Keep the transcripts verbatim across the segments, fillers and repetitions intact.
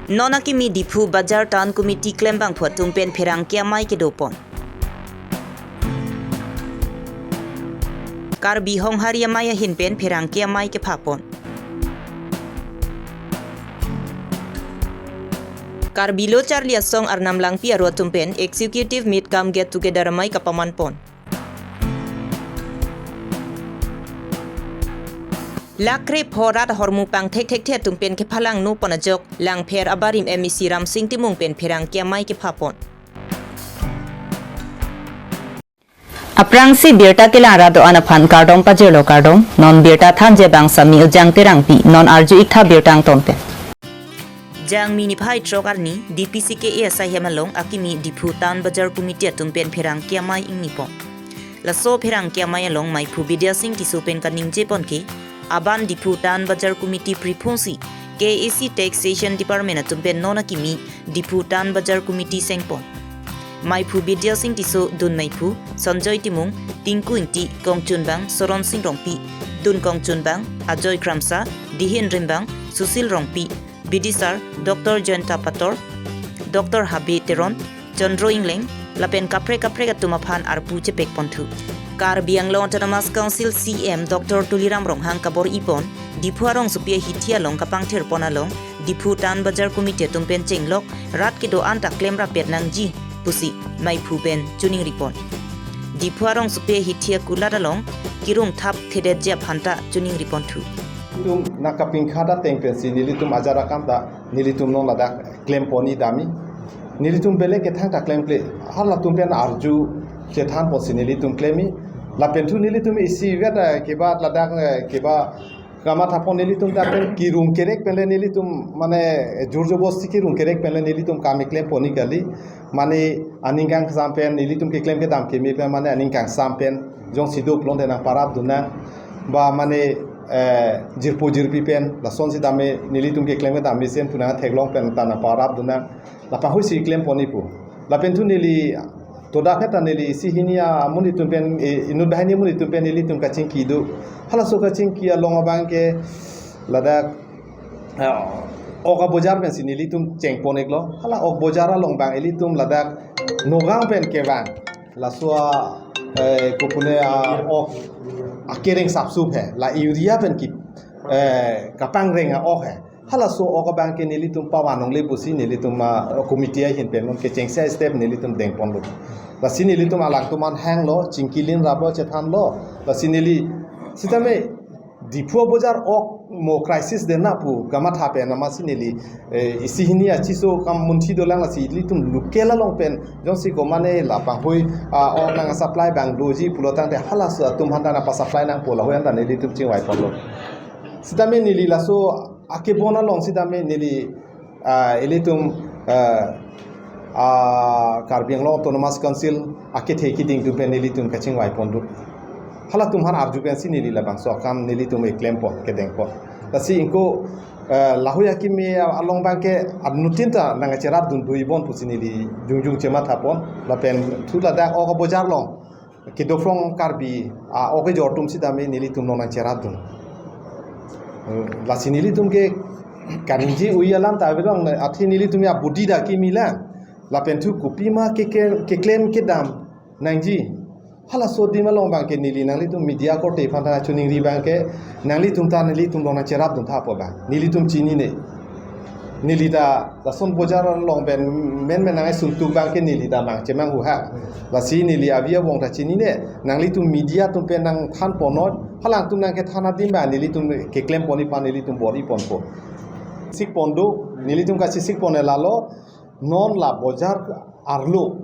Non akimi Diphu Bazar Town Committee klembangphu atum pen pherangke amei kedopon. Karbi Honghari Amei ahin pen pherangke amei kephapon. Karbi Lo Charli Asong Arnam Langpi aro atum pen Executive Meet cum Get Together amei kapamanpon. Lakh krepho rat ahormu pangthekthekthe atum pen kephalangno pon ajok Langpher abarim M A C Ramsing Timung pen pherangke amei kephapon. Aphrangsi birta kelang rat do-an aphan kardom pajirlo kardom, non birta thanji abang Sami Ujang Terangpi, non arju-ik tha birta angton pen. Jangmi niphai throk arni, D P C K A asai hem along akimi Diphu Town Bazar Committee atum pen pherangke amei ingnipon. Laso pherangke amei along meiphu Bidya Sing Tisso pen kaningjepon ke, aban Diphu Town Bazar Committee priphungsi K A A C Taxation Department atum pen non akimi Diphu Town Bazar Committee sengpon. Meiphu Bidya Sing Tisso, dun meiphu Sanjoy Timung, Tinku Ingti, kongchunbang Soron Sing Rongpi, dun kongchunbang Ajoy Kramsa, dihin rimbang Susil Rongpi, bidisar Doctor Jayanta Pator, Doctor Habe Teron, Chandro Engleng, lapen kaprek kaprek atum aphan arpu chepekponthu. Karbi Anglong Autonomous Council C E M Doctor Tuliram Ronghang kabor-ipon, Diphu arongsopi ahithi along kapangthirpon along, Diphu Town Bazar Committee atum pen chenglok, rat kedo-an ta klem rapet nangji pusi meiphu pen choningripon. Diphu arongsopi ahithi akulat along kirung thap thedetji aphan ta choningriponthu. Nelitum nangkapingkhat ateng pensi nelitum ajar akam ta nelitum non ladak klempon-i dam-i. Nelitum belek kethang ta klemkle. Halatum pen arju chethanponsi nelitum klem-i. Lapen thu nelitum isivet, eh, keba ladak, eh, keba kamathapon nelitum ta pen kirung kerek pen le nelitum mane jor jobosti kirung kerek pen le nelitum kam keklempon-i kali. Mane aning kangsam pen nelitum keklem kedam keme pen mane aning kangsam pen jongsi do pulote nangparapdun nang. Ba mane, eh, jirpo jirpi pen lasonsi dam-e nelitum keklem kedam mesen pu nangtheklong pen ta nangparapdun nang. Lapu ahuisi klempon-i pu. Lapen thu neli todak heta neli isi hini amonit atum pen, eh, inut banghini amonit atum pen nelitum kachingki do. Halaso kachingki along abang ke ladak, eh, ok abojar pensi nelitum chengpon-iklo. Hala ok bojar along abang ilitum ladak Nagaon pen kevang. Laso a, eh, kopune a ok akereng sapsup he. La urea pen ki, eh, kapangreng a-ok he. Halaso ok abang ke nelitum pavan longle pusi nelitum, ah, committee ahin pen non kechengsi step nelitum dengponlo. Lasi nelitum alangtum aphan hanglo, chingki lim raplo, chethanlo. Lasi neli sitame Diphu abojar ok mo crisis dena pu kamatha pen amatsi neli, eh, isi hini achiso kam munthi dolang lasi ilitum local along pen jongsi ko mane lapu ahui, ah, ok nangsupply abang doji pulo tangte halaso atum aphan ta nangpasupply nangpo lahui anta nelitum chingvaiponlo. Sitame neli laso akebon along sitame neli, ah, ilitum, ah, ah, Karbi Anglong Autonomous Council akethe keding atum pen nelitum kachingvaipon do. Halatum aphan arju pensi neli labangso akam nelitum keklempon, kedengpon. Lasi ingko, ah, lahui akimi along abang ke anuttin ta nangcherapdun do-ibon pusi neli jongjong chemathapon. Lapen thu ladak ok abojar along kedophrong Karbi a-ok kejor atum sitame nelitum non nangcherapdun. Eh, lasi nelitum ke kaningje-oi alam ta avedong athe nelitum ya budi ta kimi lang. Lapen thu kopima ke, ke, keklem kedam nangji. Halaso adim along abang ke neli nanglitum media korte aphan ta choningri abang ke nanglitum ta nelitum non nangcherapdun tha pu abang. Nelitum chinine. Neli ta lason bojar along pen menmen nangsuntuk abang ke neli ta mang chemang huha. Lasi neli avi abong ta chinine, nanglitum media atum pen nangthanpon non, halangtum nangkethan adim abang nelitum keklempon-i aphan nelitum bor-iponpo. Sikpon do, nelitum kachesik pon lalo, non la bojar arlo,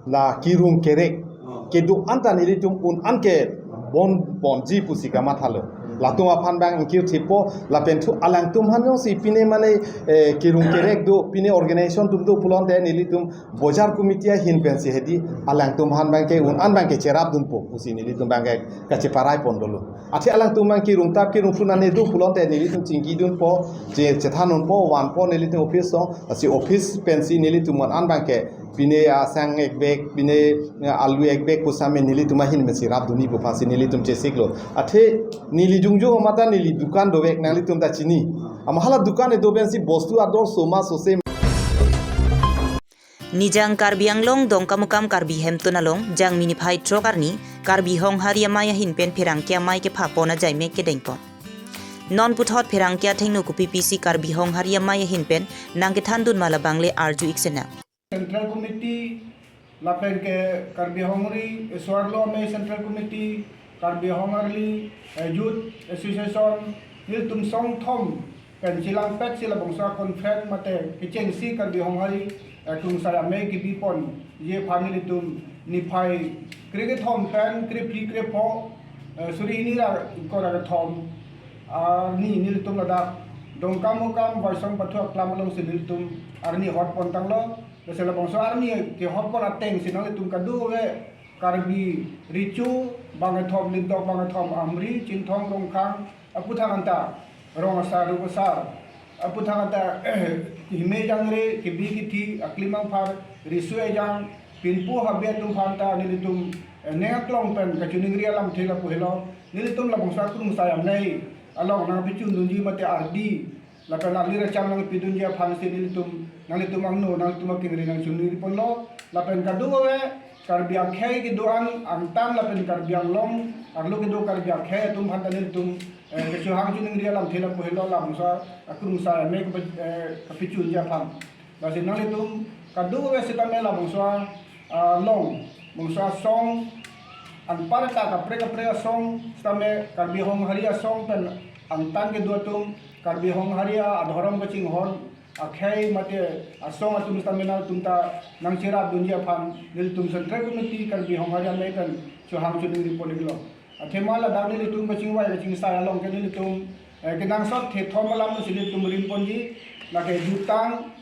la kirung kerek kedo-an ta nelitum un-an ke bonponji pusi kamathalo. Latum aphan abang ingkir thipo, lapen thu alangtum aphan jongsi pine mane, eh, kirung kerek do, pine organization atum do pulote nelitum bojar committee ahin pensi hedi alangtum aphan abang ke un-an abang ke cherapdunpo pusi nelitum abang ke kacheparai pon dolo. Athe alangtum abang kirung tap kirung phun ane do pulote nelitum chingkidunpo, che, chethandunpo, vanpo nelitum office along, lasi office pensi nelitum un-an abang ke pine asang ekbag, pine, eh, alu ekbag pusitame nelitum ahin pensi rapdun-i pu aphansi nelitum chesiklo. Athe neli jongjong amat ta neli dukan dovek nanglitum ta chini. Amat hala dukan kedo pensi bostu ador soma sose. Nijang Karbi Anglong Dongkamukam Karbi Hemtun along Jangmi niphai throk arni Karbi Honghari Amei ahin pen pherangke amei kepha pon ajai mek kedeng pon. Non puthot pherangke athengno kopi pisi Karbi Honghari Amei ahin pen nangkethan dun ma labang le arju ik sena. Central Committee, lapen ke Karbi Honghari, eh, Soarlo Amei Central Committee, Karbi Honghari, eh, Youth Association, nelitum song thom pen chelangpet si labangso conference mate kechengsi Karbi Honghari, eh, Krungsai Amei kebi ponji aphan nelitum niphai krekethom pen krephli krepho, eh, suri hini ra ingkoi ra kethom arni nelitum ladak Dongkamukam Vaisong Pathu Aklam alongsi nelitum arni hot pon tanglo. Lasi labangso arni kehot pon ateng si nanglitum kadokave Karbi recho bangkethom, lintok bangkethom, Amri, Chinthong, Rongkhang, aphuthak anta Rong Asar, Rup Asar, aphuthak anta Hime Jangre, kebi kethe, aklim angphar, riso ejang, pinpo habe atum aphan ta nelitum, eh, ning aklong pen kachiningri alamthe lapu helo, nelitum labangso Krungsai Amei along nangpachun dunji mate ardi lapen arli racham nangpi dunji aphan si nelitum, nanglitum angno, nanglitum akengri nangchiningri ponlo. Lapen kadokave Karbi akhei kedo-an angtan lapen Karbi Anglong arlo kedo Karbi akhei atum aphan ta nelitum, eh, kechihang chiningri alamthe lapu helo labangso Krungsai Amei kepa-, eh, kapachunji aphan. Lasi nanglitum kadokave sitame labangso, ah, along, bangso asong anparta kaprek kaprek asong sitame Karbi Honghari asong pen angtan kedo atum, Karbi Honghari adhorom kachinghon akhei mate asong atum sitame nangtum ta nangcherap dunji aphan nelitum Central Committee Karbi Honghari Amei pen chihang chiningri pon iklo. Athema ladak nelitum kachingvai kachingsai along ke nelitum, eh, kenangsot thethom alam si nelitum rim ponji, lake jutang,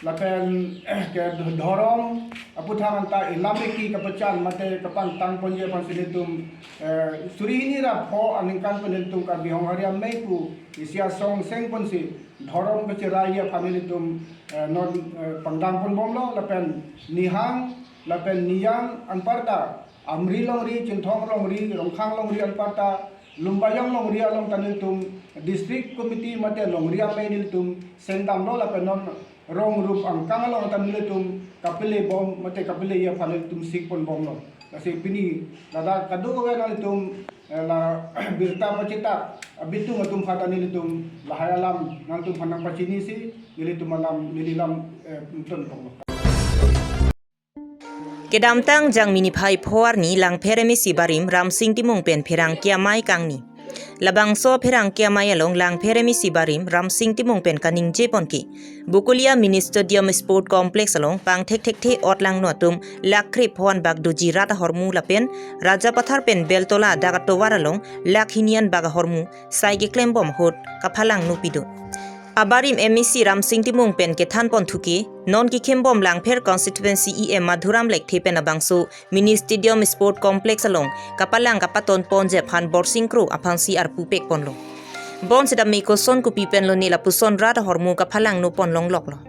lapen, eh, ke dhorom, aphuthak anta ilam eki kapachan mate kapangtang ponji aphan si nelitum, eh, suri hini ra pho aningkan pen nelitum Karbi Honghari Amei pu isi asong seng ponsi dhorom kacherai aphan nelitum, eh, non, eh, pangdang ponbomlo lapen nihang, lapen niyang anparta Amri longri, Chinthong longri, Rongkhang longri anparta, Lumbajong longri along ta nelitum District Committee mate longri amei nelitum sengdamlo lapen non rong rup angkang along ta nelitum kapele bom mate kapele aphan nelitum sik ponbomlo. Lasi pini ladak kadokave nelitum, eh, la birta pachitak abitung atum aphan ta nelitum lahai alam nangtum aphan nangpachinisi nelitum alam neli lam, eh, ton tonglo. Kedamtang Jangmi niphai pho arni Langpher M A C barim Ramsing Timung pen pherangke amei kangni. Labangso pherangke amei along Langpher M A C barim Ramsing Timung pen kaningje pon ke Bokolia Mini Stadium Sport Complex along pangthek thekthe otlangno atum lakh krepho an bak doji rat ahormu lapen Rajapathar pen Beltola dak atovar along lakh hini an bak ahormu sai keklembom ahut kaphalangno pidun. Abarim M A C Ramsing Timung pen kethan ponthu ke, non kekhembom Langpher constituency E M Madhuram Lekthe pen abangso Mini Stadium Sport Complex along kapalang kapaton ponji aphan Borsing Kro aphansi arpu pek ponlo. Bonsitame koson kopi pen lone lapuson rat ahormu kaphalangno pon longloklo.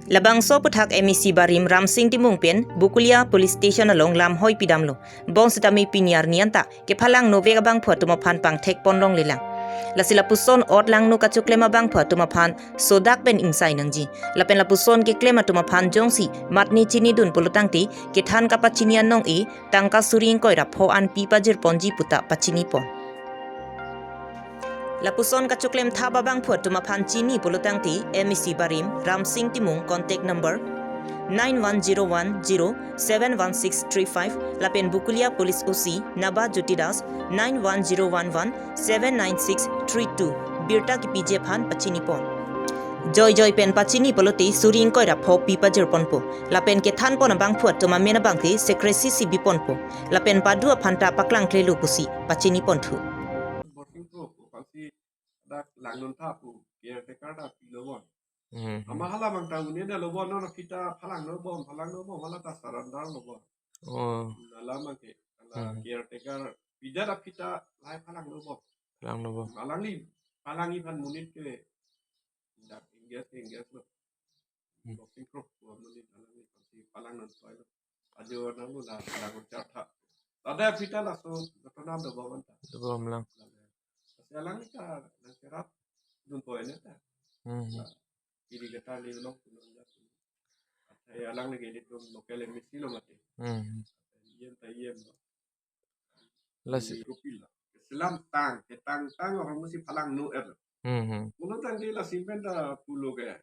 Labangso aphuthak M A C barim Ramsing Timung pen Bokolia Police Station along lamhoi pidamlo. Bonsitame pini arni anta kephalangno vek abangphu atum aphan pangthek pon longlelang. Lasi lapuson otlangno kachoklem abangphu atum aphan sodak pen ingsai nangji. Lapen lapuson keklem atum aphan jongsi matne chinidun pulotangte kethan kapachini anong-e tangka suri ingkoi ra pho an pi pajir ponji puta pachini pon. Lapuson kachoklem thap abangphu atum aphan chini pulotangte M A C barim Ramsing Timung, contact number nine one zero one zero seven one six three five lapen Bokolia Police O C Naba Jyoti Das nine one zero one one seven nine six three two birta kepiji aphan pachini pon. Joi joi pen pachini pulote suri ingkoi ra pho pi pajir ponpo. Lapen kethan pon abangphu atum amen abangke secrecy si bi ponpo. Lapen padu aphan ta paklang klelo pusi pachini ponthu. Borsing Kro aphansi dak langnon tha pu caretaker ta pilo bon. Hmm. Ama hala mang ta une da lo bon, non aphi ta phalangno bom, phalangno bom, hala ta surrender lo bon. Oh. Hala mang ke, hala Hmm. caretaker pida da aphi ta lahai phalangno bom. Phalangno bom. Phalangli, phalangi aphan monit ke dak engage, engage lo. Hmm. Borsing Kro amonit phalangli aphansi phalangnon toilo. Ajo nanglo la, la guncha tha. Tada aphi ta laso ghotona dobom anta. Dobom lang. Lasi alangli ta nangcherap dunpo ene ta. Hmm. Iri kata li long punon ja. Saya alang lagi di tum local M A C lo mati. Hmm. Yen ta yen lo. Lasi. Di Rupil lo. Selam tang, ketang tang, orang mesti palang nu er. Hmm. Pulo tangte lasi pen ta pulo ke.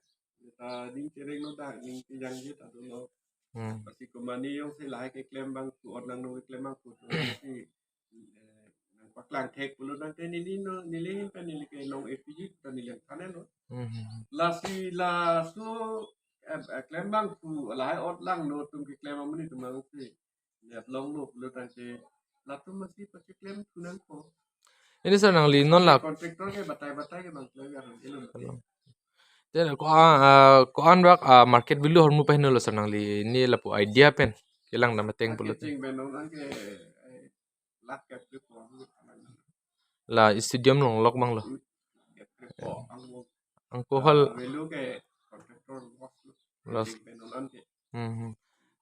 Ta ding chereng lo ta, ding tijang je ta dolo. Hmm. Lasi komani jongsi lahai keklem abang pu, or nangno keklem abang pu, si, eh, nangpaklang thek pulo tangte neli no, neli hin pen neli ke long A P G ta neli ang thanen lo. Hmm. Lasi laso, eh, eh, klem abang pu, lahai ot langno tum keklem amonit atum abang si. Lihat longlo pulo tangte latum mesti pacheklem thu nangpo. Ini sir nangli non lak. Contractor ke batai-batai ke bang klem ya, ilum. Te ko-an, ah, ko-an bak, ah, market value ahormu pahingno lo sir nangli, ini lapu idea pen kelang dam ateng pulo. Kecheng pen non ke, eh, lak ke po. La stadium along lok abang lo. Ke po, ang mo. Angko hal. Ah, value ke contractor loss lo. Loss. Kecheng pen non ke. Hmm.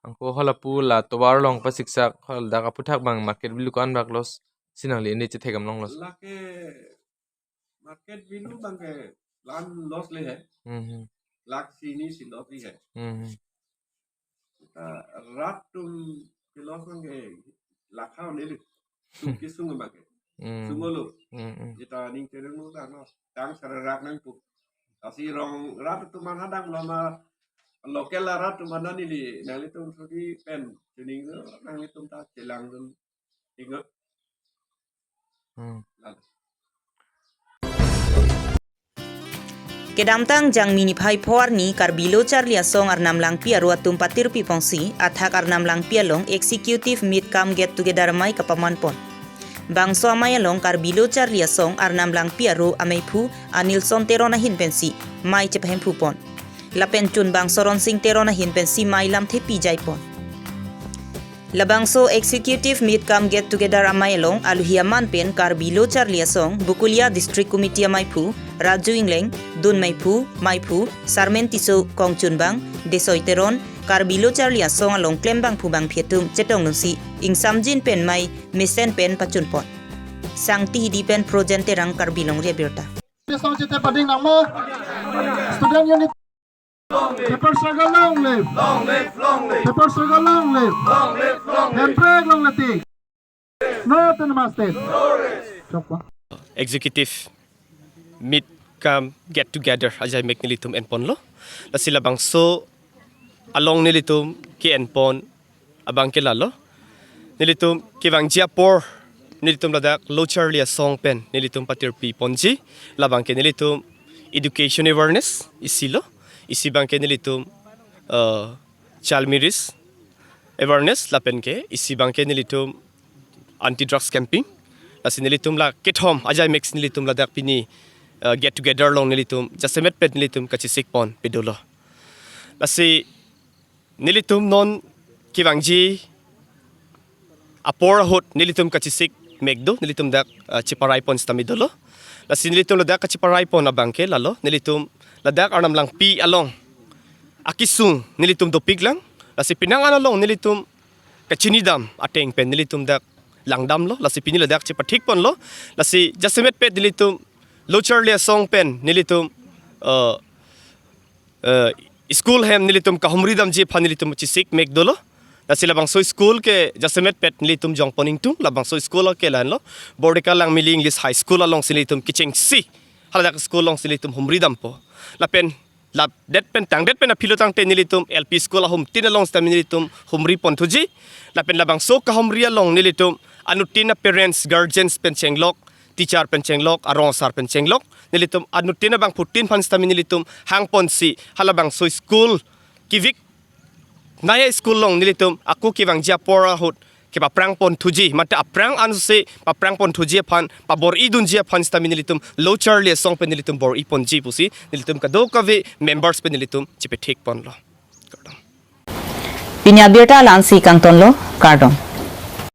Angko halapu la tovar along pasiksak, hal dak aphuthak abang market value ko-an bak loss si nangli ini chethek dam long loss. Lake market value abang ke lan loss le hai. Hmm. Lak si ni si loss le hai. Hmm. Ta rat atum ke loss abang ke lakha ne le. Tum kesung abang ke. Hmm. Sung lo. Hmm, hmm. Jita ning tereng lo ta no. Tang sara rak nangpu. Lasi rong rat atum man hadang lo ma local rat atum man neli nanglitum sudi pen. Chuning lo nanglitum ta chelang dun. Ingat. Hmm. Lalu. Kedamtang Jangmi niphai pho arni Karbi Lo Charli Asong Arnam Langpi aro atum patirpi ponsi, athak Arnam Langpi along Executive Meet cum Get Together amei kapaman pon. Bangso amei along Karbi Lo Charli Asong Arnam Langpi aro ameiphu Anilson Teron ahin pensi mei chepahemphu pon. Lapen chunbangso Ronsing Teron ahin pensi mei lamthepi jai pon. Labangso Executive Meet cum Get Together amei along aluhi aman pen Karbi Lo Charli Asong Bokolia District Committee ameiphu Raju Engleng, dun meiphu, meiphu Sarmen Tisso, kongchunbang Desoi Teron, Karbi Lo Charli Asong along klembangphu bangphi atum chetong nunsi ingsamjin pen mei mesen pen pachun pon. Sangti Hidi pen Projen Terang, Karbi Longri Abirta. Song chete pading nama Student Unit. People struggle long live. Long live, long live. People struggle long live. Long live, long live. Hemprek long leti. No autonomous state. Chokpa. Executive Meet cum Get Together ajai mek nelitum enponlo. Lasi labangso along nelitum ke-enpon abang ke lalo. Nelitum kevangji apor nelitum ladak Lo Charli Asong pen nelitum patirpi ponji. Labang ke nelitum education awareness isi lo. Isi abang ke nelitum, eh, child marriage awareness lapen ke isi abang ke nelitum anti drugs campaign. Lasi nelitum la kethom ajai mek nelitum ladak pini, eh, get together along nelitum jasemet pet nelitum kachesik pon pe dolo. Lasi nelitum non kevangji apor ahut nelitum kachesik mek do, nelitum dak, eh, cheparai pon sitame dolo. Lasi nelitum ladak kacheparai pon abang ke lalo, nelitum ladak Arnam Langpi along akesung nelitum dopik lang. Lasi penang an along nelitum kachinidam ateng pen nelitum dak langdamlo, lasi pini ladak chepathik ponlo. Lasi jasemet pet nelitum Lo Charli Asong pen nelitum, eh, eh, school hem nelitum kahumri damji aphan nelitum chesik mek dolo. Lasi labangso school ke jasemet pet nelitum jongpon ingtung, labangso school ke lahenlo Bordeka Langmili English High School alongsi nelitum kechengsi haladak school alongsi nelitum humri dampo. Lapen ladet pen tangdet pen aphi lo tangte nelitum L P school ahumtin along sitame nelitum humri pon thuji. Lapen labangso kahumri along nelitum anuttin a parents, guardians pen chenglok, teacher pen chenglok, arong asar pen chenglok, nelitum anuttin abangphutin aphan sitame nelitum hang ponsi halabangso school kevik naya school along nelitum ako kevangji apor ahut kepaprang pon thuji, mate aphrang ansi paprang pon thuji aphan, pabor-i dunji aphan sitame nelitum Lo Charli Asong pen nelitum bor-i ponji pusi nelitum kadokave members pen nelitum chepethik ponlo. Kardom. Pini abirta la-ansi kangtonlo, kardom.